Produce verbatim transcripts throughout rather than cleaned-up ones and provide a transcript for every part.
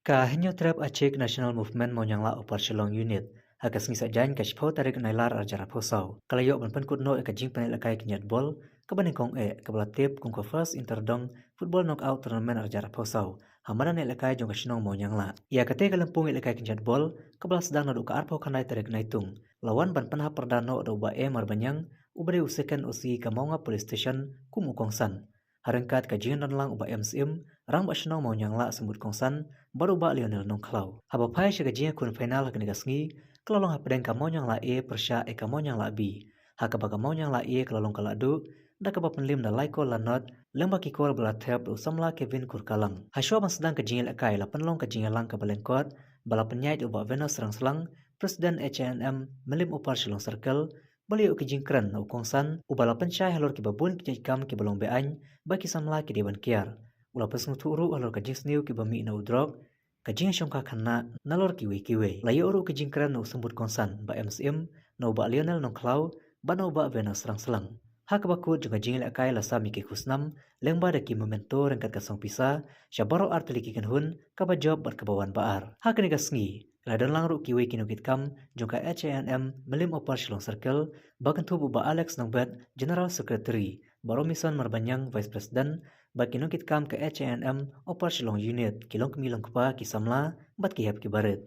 Ka Hynñiewtrep Achik National Movement Mawnianglah Upper Shillong Unit, ha ka sngi Saitjaiñ ka shiphew tarik Nailar arhajar arphew saw, ka la ïoh ban pynkut noh ïa ka jingpynlehkai khyndiat bol kaba nyngkong eh kaba la tip kum ka First Inter Dong Football Knockout Tournament arhajar arphew saw ha madan ïalehkai jong ka shnong Mawnianglah. Ïa katei ka lympung ïalehkai khyndiat bol kaba la sdang naduh ka arphew khyndai tarik Naitung la wan ban pynhap pyrda noh da u Bah E Marbaniang, uba dei u Second O C ka Mawnga Police Station, kum u kongsan, ha ryngkat ka jingdon lang u Bah M Syiem, Rangbah Shnong Mawnianglah Symbud Kongsan, bad u Bah Lionel Nongkhlaw. Haba phai sha ka jingïakhun final ha kane ka sngi, ka la long hapdeng ka Mawnianglah A pyrshah ïa ka Mawnianglah B, ha kaba ka Mawnianglah A ka la long ka lahduh da kaba pynliem da lai kol la nod, lyngba ki kol ba la thep da u samla Kevin Kurkalang. Hashuwa ban sdang ka jingïalehkai la pynlong ka jingïalang kaba lyngkot ba la pynïaid da u Bah Venus Rangslang, President H A N M Mylliem Upper Shillong Circle, ba la ïoh ki jingkren na u kongsan, uba la pynshai halor kiba bun ki jait kam kiba long be-aiñ ba ki samla ki dei ban kiar. U la pynsngewthuh ruh halor ka jingsniew kiba mih na u drok, ka jingshongkha khynnah, nalor kiwei kiwei. La ïoh ruh ki jingkren na u Symbud Kongsan Bah M Syiem, na u Bah Lionel Nongkhlaw bad na u Bah Venus Rangslang. Ha kaba kut jong ka jingïalehkai la sam ïa ki khusnam lyngba da ki memento ryngkat ka song pisa sha baroh artylli ki kynhun, kaba jop bad kaba wan ba ar. Ha kane ka sngi la don lang ruh kiwei ki nongkitkam jong ka H A N M Mylliem Upper Shillong Circle, ba kynthup u Bah Alex Nongbet, General Secretary, Bah Robinson Marbaniang, Vice President, bad ki nongkitkam ka H A N M Upper Shillong Unit, ki longkmie longkpa, ki samla bad ki hep ki barit.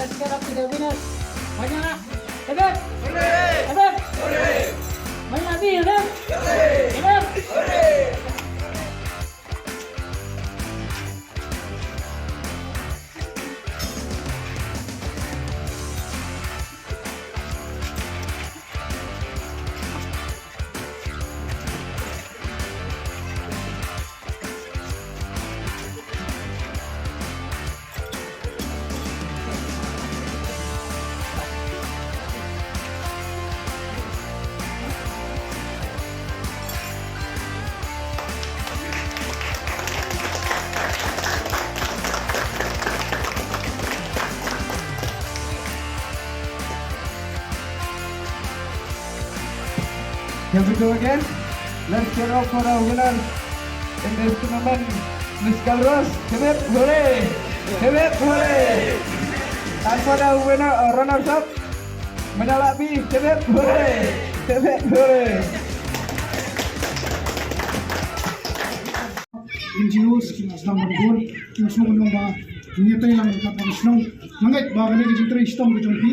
Let's get up to the winners. Manya. Hip hip. Hip hip. Manya B, hip hip. Hip hip. Can we do again? Let's get up for our winner in this tournament, Miss Kalros. Hip hip hooray! Hip hip hooray! And for the winner, uh, runners up, Manalak B. Hip hip hooray! Hip hip hooray! N G Os ki la sdang ban bun, ki la sdang ban ong ba ngi ïatrei lang ka ban shnong. Nga ngeit ba kane ka jingtrei shitom ka jong phi.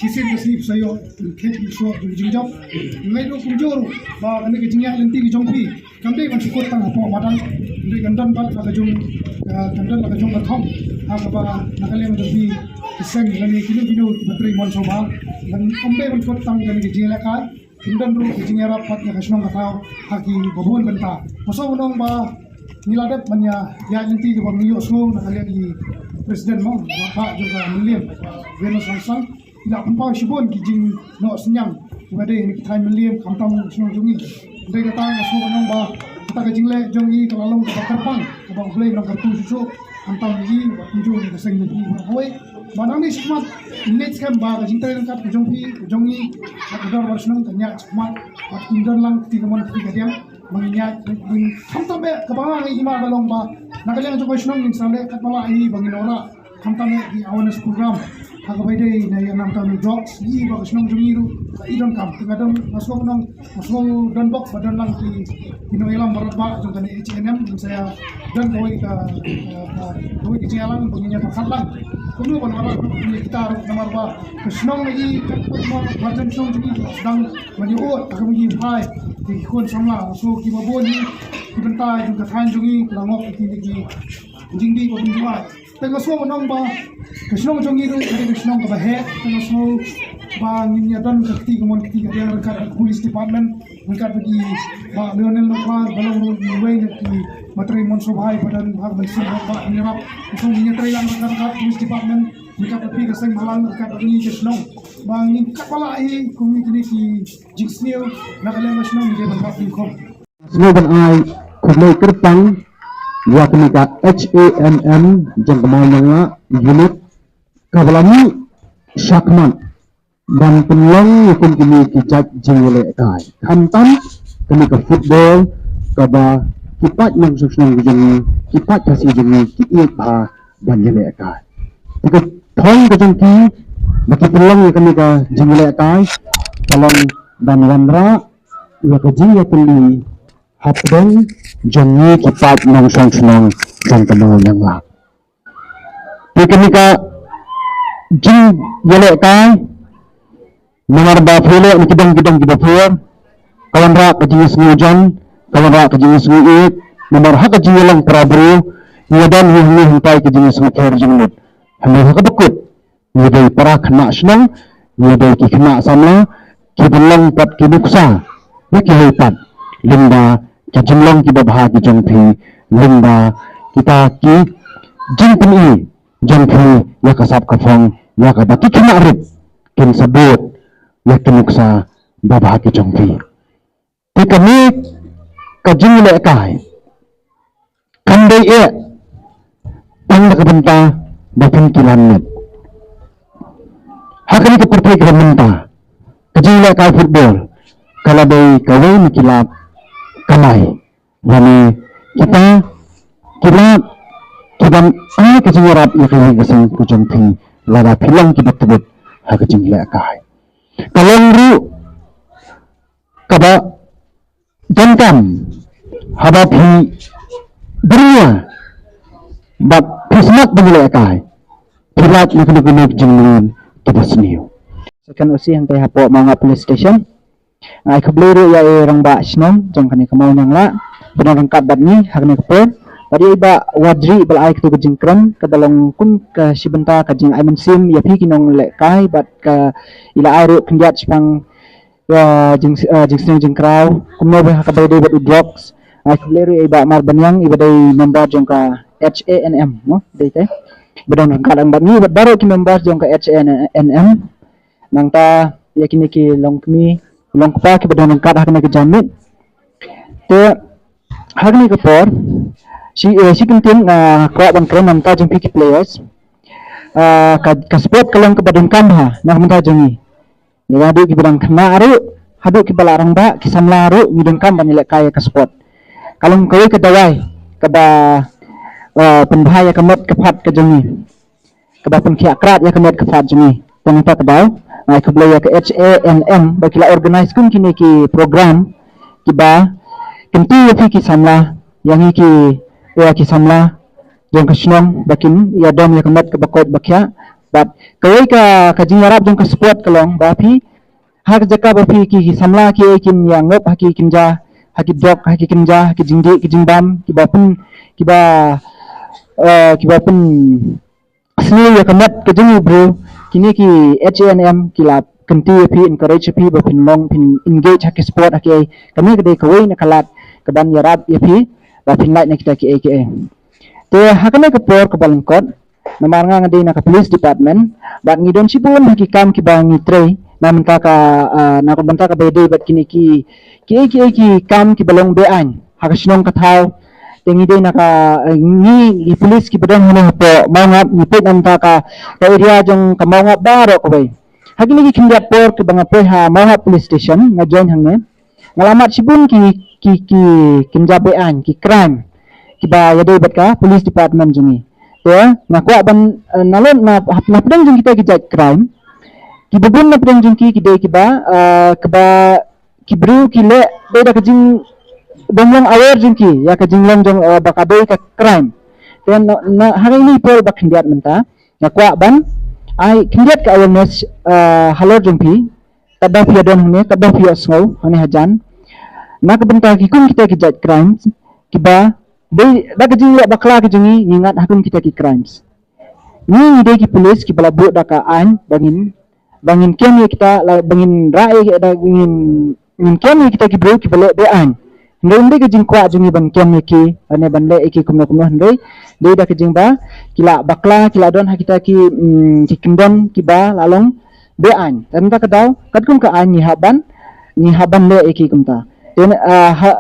Shisien ka sngi sa ïoh pynkheiñ ïa ka jingjop. Nga ngeit ruh kumjuh ruh ba kane ka jingïaid lynti ka jong phi kam dei ban shu kut tang hapoh madan. Hynrei kan don bad la ka jong, eh, kan don la ka jong ka thong ha kaba na ka liang jong phi ki seng lane kino kino kiba trei mon sngewbha. Ban ym dei ban kut tang kane ka jingïalehkai. Kin don ruh ka jingïarap pat ïa ka shnong ka thaw ha kiba bun bynta. Nga sngewbha ban ong ba ngi la dep ban ïa, ïa lynti kaba ngi ïohsngew na ka liang i President mo, Rangbah jong ka Mylliem, Venus Rangsan. I la pynpaw shibun ki jingnoh synñiang kiba dei na ki thaiñ Mylliem khamtam shnong jong ngi. Hynrei kata nga sngewbha ban ong ba kata ka jingleh jong ngi ka la long kaba kyrpang, kaba U Blei u nang kyrkhu shuh shuh khamtam ïa ngi bad kumjuh ïa ka seng jong ngi baroh kawei. Ba nangne shakhmat ngin ngeit skhem ba ka jingtrei ryngkat ka jong phi, ka jong ngi, bad ka dorbar shnong kan ïaid shakhmat, bad kin don lang kti kamon kti kadiang, ba ngin ïaid, ngin khamtam eh kaba nga ngi ima ka long ba na ka liang jong ka shnong ngin sa leh katba lah hi ba ngin wanrah khamtam eh ki awareness program ha kaba ïadei na ïa khamtam drugs, ïa ba ka shnong jong ngi ruh ka i donkam. Te nga don, nga sngewbha ban ong, nga sngewbha don bok ba don lang ki, ki nongïalam baroh ba jong kane H A N M, ngin sa ïa don kawei ka, ka, ka, kawei ka jingïalang ba ngin ïa pyrkhat lang kumno ban wanrah ïa kita ruh, namar ba ka shnong na i, ka, ka, ka marjan shnong jong ngi ka sdang ban ïa ud ha kaba ngi phai ki khun samla. So kiba bun hi ki bynta jong ka thaiñ jong ngi ka la ngop ïa ki, ïa ki jingdih ba bun jingmai. Te nga sngewbha ban ong ba ka shnong jong ngi ruh ka dei ka shnong kaba heh. Te nga sngew ba ngin ïa don ka kti kamon kti kadiang ryngkat ka police department, ryngkat bad i Bah Lionel Nongkhlaw ba long ruh iwei na kiba trei mon sngewbha ba don ha ka mynsiem ba ngin ïarap. Nga sngew ngin ïa trei lang ryngkat ka police department, ryngkat bad phi ka seng bhalang, ryngkat bad ngi ka shnong, ba ngin katba lah hi kum kine ki jingsniew na ka liang ka shnong ngi dei ban rap nyngkong. Sngewbha ban ai khublei kyrpang ïa kane ka H A N M jong ka Mawnianglah unit kaba la mih shakhmat ban pynlong ïa kum kine ki jait jingïalehkai. Khamtam kane ka football kaba ki paid nongshong shnong ki jong ngi, ki paid Khasi jong ngi ki ïeit bha ban ïalehkai. Te ka thong ka jong ki ba ki pynlong ïa kane ka jingïalehkai ka long ban wanrah ïa ka jingïatylli hapdeng jong ngi ki paid nongshong shnong jong ka Mawnianglah. Te kane ka jingïalehkai namar ba phi leh na ki dong ki dong kiba pher, ka wanrah ka jingïasngewjan, ka wanrah ka jingïasngewïeit, namar ha ka jingïalong para briew ïa don hi hangne hangtai ka jingïasngewkher jingmut. Hynrei ha kaba kut ngi dei para khynnah shnong, ngi dei ki khynnah samla, ki ban long pat ki nuksa na ki hei pat lyngba ki jinglong kiba bha ki jong phi, lyngba kita ki jingpyni jong phi ïa ka sap ka phong, ïa kaba ki khynnah rit kin sa bud ïa ki nuksa ba bha ki jong phi. Te kane ka jinglehkai kam dei eh tang da ka bynta ba phin kylla miet. Ha kane ka pyrthei kaba mynta ka jinglehkai football ka la dei kawei na ki lad kamai. Lane kita ki lad kiban ai ka jingïarap ïa ka ïing ka sem ka jong phi lada phi long kiba tbit ha ka jinglehkai. Ka long ruh kaba donkam haba phi byrngem bad phi smat ban lehkai. Phi lait na kano kano ka jingmlien kaba sniew. Second O C hangtai hapoh Mawngap Police Station. Nga ai khublei ruh ïa i rangbah shnong jong kane ka Mawnianglah ba don ryngkat bad ngi ha kane ka por. Bad ïa i Bah Wadri ba la ai katu ka jingkren kaba long kum ka shi bynta ka jingai mynsiem ïa phi ki nonglehkai bad ka i la ai ruh khyndiat shaphang ïa jing, ïa jingsniew jingkraw kumno ba ha kaba ïadei bad u drugs. Ai khublei ruh ïa i Bah Marbaniang iba dei member jong ka H A N M, no? Dei te. Ba don ryngkat bad ngi bad baroh ki member jong ka H A N M. Nangta ïa kine ki longkmie longkpa kiba don ryngkat ha kane ka janmiet. Te ha kane ka por shi, eh, shi kyntien, ah, kwah ban kren na bynta jong phi ki players. Ah, ka, ka sport ka long kaba donkam bha na ka bynta jong ngi. Ïa haduh kiba dang khynnah ruh haduh kiba la rangbah ki samla ruh ngi donkam ban ïalehkai ïa ka sport. Ka long kawei ka dawai kaba, eh, pynbha ïa ka met ka phad ka jong ngi. Kaba pynkhiah krad ïa ka met ka phad jong ngi. Te nangta ka daw nga ai khublei ïa ka H A N M ba ki la organise kum kine ki program kiba kyntu ïa phi ki samla, ïa ngi ki, ïa ki samla jong ka shnong ba kin ïadon ïa ka met kaba koit ba khiah. Bad kawei ka, ka jingïarap jong ka sport ka long ba phi ha ka jaka ba phi ki, ki samla ki, eh, kin ïa ngop ha ki kynja, ha ki drug, ha ki kynja, ha ki jingdih ki jingbam kiba pyn, kiba, eh, kiba pyn sniew ïa ka met ka jong u briew. Kine ki H A N M ki la kyntu ïa phi, encourage ïa phi ba phin long phin engage ha ki sport ha ki. Kane ka dei kawei na ka lad kaban ïarap ïa phi ba phin lait na kita kiei kiei. Te ha kane ka por kaba lyngkot namar nga nga dei na ka police department bad ngi don shibun ha ki kam kiba ngi trei na bynta ka, ah, na ka bynta kaba ïadei bad kine ki kiei kiei ki kam kiba long beaiñ ha ka shnong ka thaw. Te ngi dei na ka, eh, ngi, ngi police kiba don hangne hapoh Mawngap ngi peit na bynta ka, ka area jong ka Mawngap baroh kawei. Ha kine ki khyndiat por kiba nga poi ha Mawngap Police Station nga join hangne. Nga la mad shibun ki, ki, ki kynja beaiñ, ki crime kiba ïadei bad ka police department jong ngi. Te nga kwah ban, eh, nalor na, na pdeng jong kita ki jait crime kiba bun na pdeng jong ki ki dei kiba, eh, kiba ki briew ki leh dei da ka jing, dang long aware jong ki ïa ka jinglong jong, eh, ba ka dei ka crime. Te na, na ha kane ka por ba khyndiat mynta nga kwah ban ai khyndiat ka awareness, eh, halor jong phi. Katba phi ïa don hangne, katba phi ïohsngew hangne hajan na ka bynta ki kum kita ki jait crimes kiba dei da ka jingleh bakla ka jong ngi ngi ngat ha kum kita ki crimes. Ngi ngi dei ki police kiba la buh da ka aiñ ba ngin, ba ngin kem ïa kita, la ba ngin rah ïa, da ngin, ngin kem ïa kita ki briew kiba leh beaiñ. Hynrei ym dei ka jingkwah jong ngi ban kem ïa ki lane ban leh ïa ki kumno kumno, hynrei dei da ka jingba ki la bakla, ki la don ha kita ki, mm, ki kyndon kiba la long beaiñ. Te nangta ka daw katkum ka aiñ ngi hap ban, ngi hap ban leh ïa ki kumta. Te, ah, ha,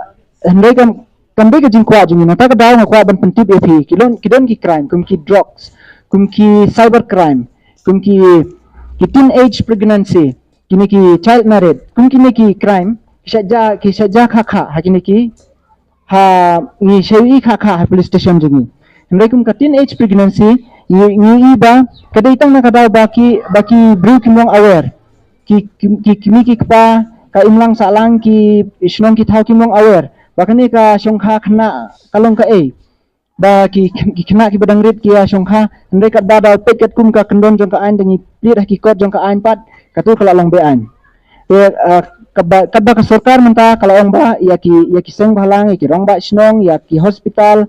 hynrei kam, kam dei ka jingkwah jong ngi. Nangta ka daw nga kwah ban pyntip ïa phi ki don, ki don ki crime kum ki drugs, kum ki cyber crime, kum ki, ki teenage pregnancy, kine ki child marriage, kum kine ki crime ki sha ja, ki sha ja kha kha ha kine ki, ha ngi sha ïohi kha kha ha police station jong ngi. Hynrei kum ka teenage pregnancy ngi, ngi ïohi ba ka dei tang na ka daw ba ki, ba ki briew kim long aware. Ki, ki, ki kmie ki kpa ka imlang sahlang ki shnong ki thaw kim long aware ba kane ka shongkha khynnah ka long kaei. Ba ki, ki khynnah kiba dang rit ki ïa shongkha, hynrei katba da peit katkum ka kyndon jong ka aiñ, da ngi peit ha ki kot jong ka aiñ pat, katu ka la long beaiñ. Te, eh, katba, katba ka sorkar mynta ka la ong ba ïa ki, ïa ki seng bhalang, ïa ki rangbah shnong, ïa ki hospital,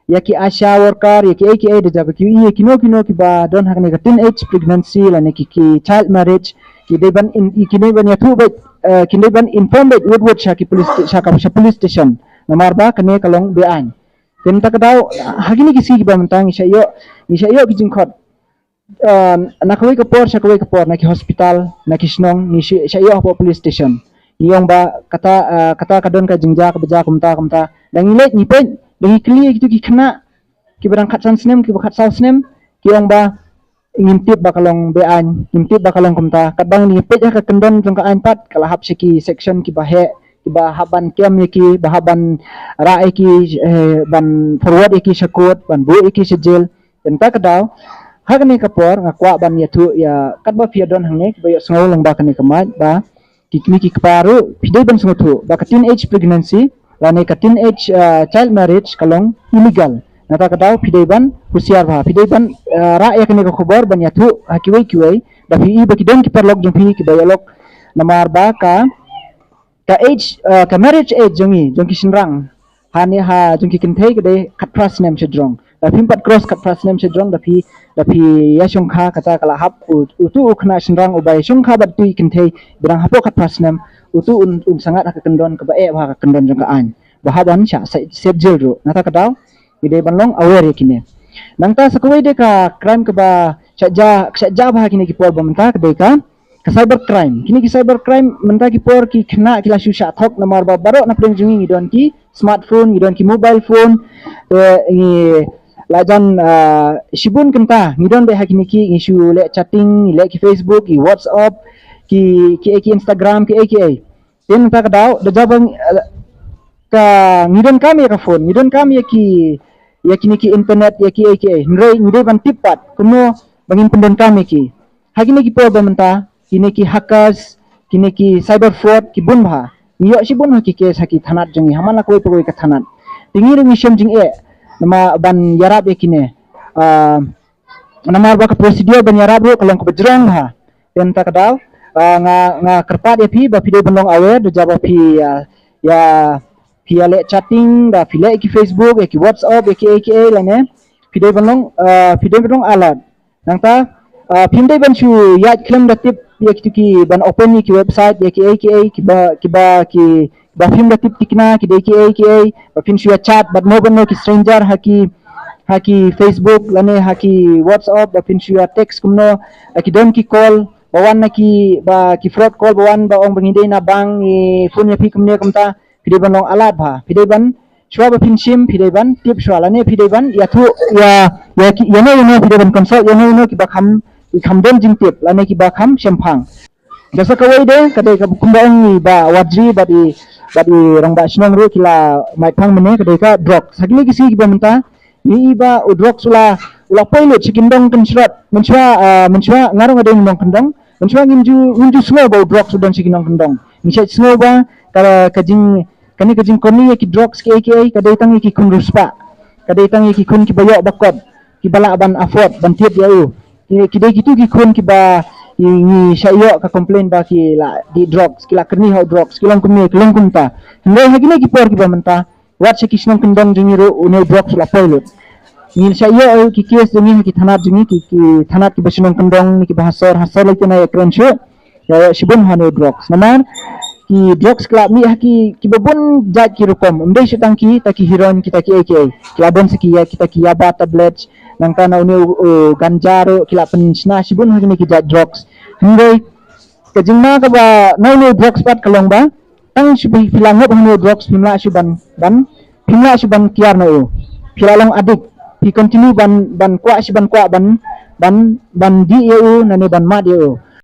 ïa ki ASHA worker, ïa kiei kiei da jaka ki, ïa kino kino kiba don ha kane ka teenage pregnancy lane ki, ki child marriage, ki dei ban in, ki dei ban ïathuh beit, eh, ki dei ban inform beit wut wut sha ki police, sha ka, sha police station. Namar ba kane ka long beaiñ. Te mynta ka daw ha kine ki sngi kiba mynta ngi sha ïoh, ngi sha ïoh ki jingkhot, ah, na kawei ka por sha kawei ka por, na ki hospital, na ki shnong, ngi sha, sha ïoh hapoh police station. Ngi ong ba kata, ah, kata ka don ka jingjia kaba jia kumta kumta. Da ngi leit ngi peit, da ngi kylli ïa kitu ki khynnah kiba dang khatsan snem, kiba khatsaw snem, ki ong ba ngim tip ba ka long beaiñ, ngim tip ba ka long kumta. Katba ngi peit ha ka kyndon jong ka aiñ pat ka la hap sha ki section kiba heh, kiba hap ban kem ïa ki, ba hap ban rah ïa ki, eh, ban forward ïa ki sha court, ban buh ïa ki sha jail. Te mynta ka daw ha kane ka por nga kwah ban ïathuh ïa katba phi ïa don hangne kiba ïohsngew lyngba kane ka mic ba ki kmie ki kpa ruh phi dei ban sngewthuh ba ka teenage pregnancy lane ka teenage, ah, child marriage ka long illegal. Nangta ka daw phi dei ban husiar bha, phi dei ban, eh, rah ïa kane ka khubor ban ïathuh ha kiwei kiwei, da phi i ba ki don ki paralok jong phi kiba ïalok, namar ba ka ka age, eh, ka marriage age jong ngi, jong ki shynrang, ha ne ha jong ki kynthei ka dei khatphra snem shajrong. Da phim pat cross khatphra snem shajrong da phi, da phi ïashongkha, kata ka la hap u, utu u khynnah shynrang uba ïashongkha bad tu i kynthei ba dang hapoh khatphra snem, utu un, un sangad ha ka kyndon kaba eh bha ha ka kyndon jong ka aiñ, ba hap ban shah se-, sep jel ruh. Nangta ka daw ngi dei ban long aware ïa kine. Nangta sa kawei de ka crime kaba shah jia, shah jia bha ha kine ki por ba mynta ka dei ka, ka cyber crime. Kine ki cyber crime mynta ki por ki khynnah ki la shu shah thok namar ba baroh na pdeng jong ngi ngi don ki smartphone, ngi don ki mobile phone. Te ngi la jan, ah, shibun kynta ngi don beit ha kine ki, ngi shu leh chatting, ngi leh ki Facebook, ki WhatsApp, ki, ki, ki Instagram, ki, ki, ki. Te nangta ka daw da jia ba, eh, ka ngi donkam ïa ka phone, ngi donkam ïa ki, ïa kine ki internet, ïa ki, ïa ki, hynrei ngi dei ban tip pat kumno ba ngin pyndonkam ïa ki. Ha kine ki por ba mynta kine ki hackers, kine ki cyber fraud ki bun bha. Ngi ïoh shibun ha ki case ha ki thanat jong ngi, ha man la kawei pa kawei ka thanat. Te ngi ruh ngi shem jingeh namar ban ïarap ïa kine. Ah, namar ba ka procedure ban ïarap ruh ka long kaba jrong bha. Te nangta ka daw, ah, nga, nga kyrpad ïa phi ba phi dei ban long aware da jia ba phi, ah, ïa, phi ïa leh chatting, da phi leh ki Facebook, ïa ki WhatsApp, ïa ki, ïa ki, ïa lane phi dei ban long, ah, phi dei ban long alert. Nangta, ah, phim dei ban shu ïaid khlem da tip ïa kitu ki ban open ïa ki website, ïa ki, ïa ki, ïa kiba, kiba ki ba phim da tip tikna, ki dei ki ei ki ei, ba phin shu ïa chat bad no bad no ki stranger ha ki, ha ki Facebook lane ha ki WhatsApp, ba phin shu ïa text kumno, ha ki don ki call ba wan na ki, ba ki fraud call ba wan ba ong ba ngi dei na bank, ngi phone ïa phi kumne kumta, phi dei ban long alert bha, phi dei ban shuwa ba phin shim phi dei ban tip shuwa lane phi dei ban ïathuh ïa, ïa ki, ïa no ïa no phi dei ban consult ïa no ïa no kiba kham, ki kham don jingtip lane kiba kham shemphang. Te sa kawei de ka dei ka kumba ong i Bah Warjri bad i, bad i Rangbah Shnong ruh ki la mait phang mynne, ka dei ka drugs. Ha kine ki sngi kiba mynta ngi i ba u drugs u la, u la poi lut sha ki nongkyndong kynshrot. Mynshuwa, ah, mynshuwa nga ruh nga dei nongkyndong. Mynshuwa ngim ju, ngim ju sngew ba u drugs u don sha ki nongkyndong. Ngi shait sngew ba ka, ka jing, kane ka jingkyrni ïa ki drugs ki ei ki ei ka dei tang ïa ki khun riewspah, ka dei tang ïa ki khun kiba ïoh ba kot, kiba lah ban afford ban thied ïa u. Ki, ki dei kitu ki khun kiba ngi, ngi shah ïoh ka complain ba ki la dih drugs, ki la kyrni ha u drugs, ki long kumne, ki long kumta. Hynrei ha kine ki por kiba mynta wat sha ki shnong kyndong jong ngi ruh une u drugs u la poi lut. Ngi shah ïoh ki case jong ngi ha ki thanat jong ngi, ki, ki thanat kiba shnong kyndong ne kiba ha sor, ha sor lei te na ïakren shuh. Ïa, ïa, shibun ha une u drugs. Namar ki drugs ki la mih ha ki, kiba bun jait ki rukom. Ym dei shuh tang kita ki heroin, kita ki ei ki ei. Ki la don sa ki ïa, kita ki yaba tablet. Nangta na une u, u ganja ruh ki la pynshna shibun ha kine ki jait drugs. Hynrei ka jingma kaba na une u drugs pat ka long ba tang shu phi la ngop ha une u drugs phim lah shuh ban, ban, phim lah shuh ban kiar na u. Phi la long addict. Phi continue ban, ban kwah shuh ban kwah ban, ban, ban dih ïa u nane ban mad ïa u.